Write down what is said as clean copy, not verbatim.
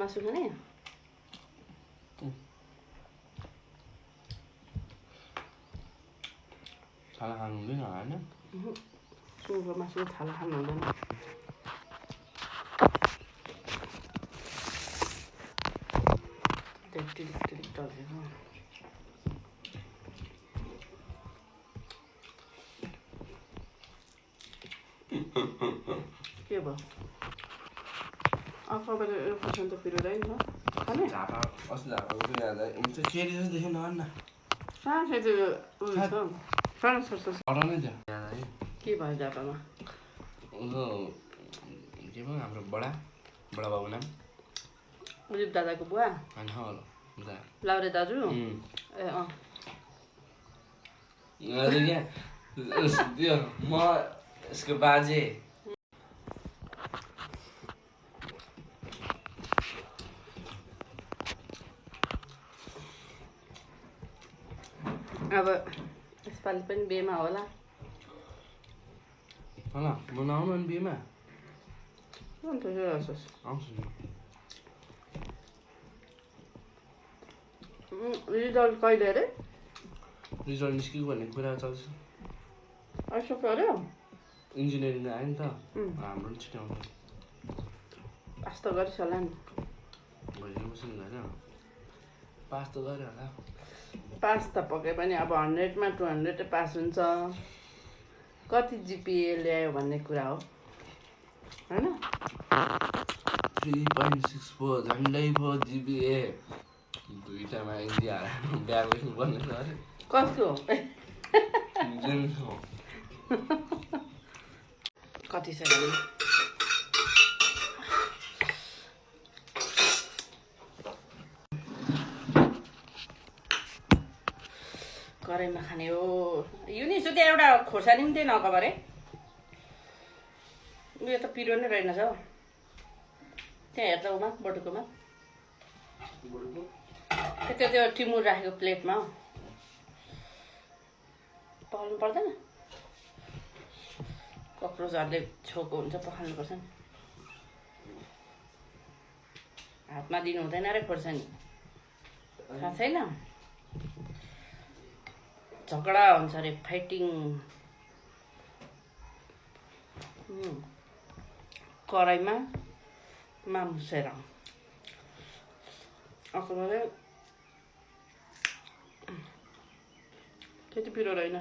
मासु खाने छाला खानु हुँदैन होइन सुँगुरको मासु छाला खानु हुँदैन टिलिक चल्छेको के भयो तपाईँले एउटा त पिरोदैन न खाने झापा अस्ति झापाको पनि आधा हुन्छ केरी जस्तो देख्यो न सानो त्यो उयो छ सानो छ हराउनै थियो के भयो जापामा उसो के भयो हाम्रो बडा बाबुको नाम उदिप दादाको बुवा होइन होला लाउरे दाजु ए त्यो म यसको बाजे अब यसपालि पनि बिहेमा होला होला म नआउनु अनि बिहेमा अन्त आउँछु नि रिजल्ट कहिले अरे रिजल्ट निस्क्यो भन्ने कुरा चल्छ आइसक्यो अरे इन्जिनियरिङ आयो नि त हाम्रो पनि छिटो आउँछ पास त गरिस् होला नि भइसकेपछि होइन पास त गऱ्यो होला पास त पके पनि अब 100मा 200 पास हुन्छ कति जिपिए ल्यायो भन्ने कुरा हो होइन 3.64 झन्डै पो जिपिए दुईटामा इन्डिया ब्याग लेख्नु पर्ने छ अरे कसको जेन्सको कति छ कराईमा खाने हो युनिस त्यो एउटा खोर्सानी पनि त्यही नकभरे उयो त पिरो नै रहेनछ हौ त्यहाँ हेर्दा उमा बटुकोमा त्यो टिमुर राखेको प्लेटमा हौ पकाउनु पर्दैन कक्रोचहरूले छोएको हुन्छ पखाल्नुपर्छ नि हातमा दिनु हुँदैन रे खोर्सानी थाहा छैन झगडा हुन्छ अरे फाइटिङ कराईमा मुसेर अखबार त्यति पिरो रहेन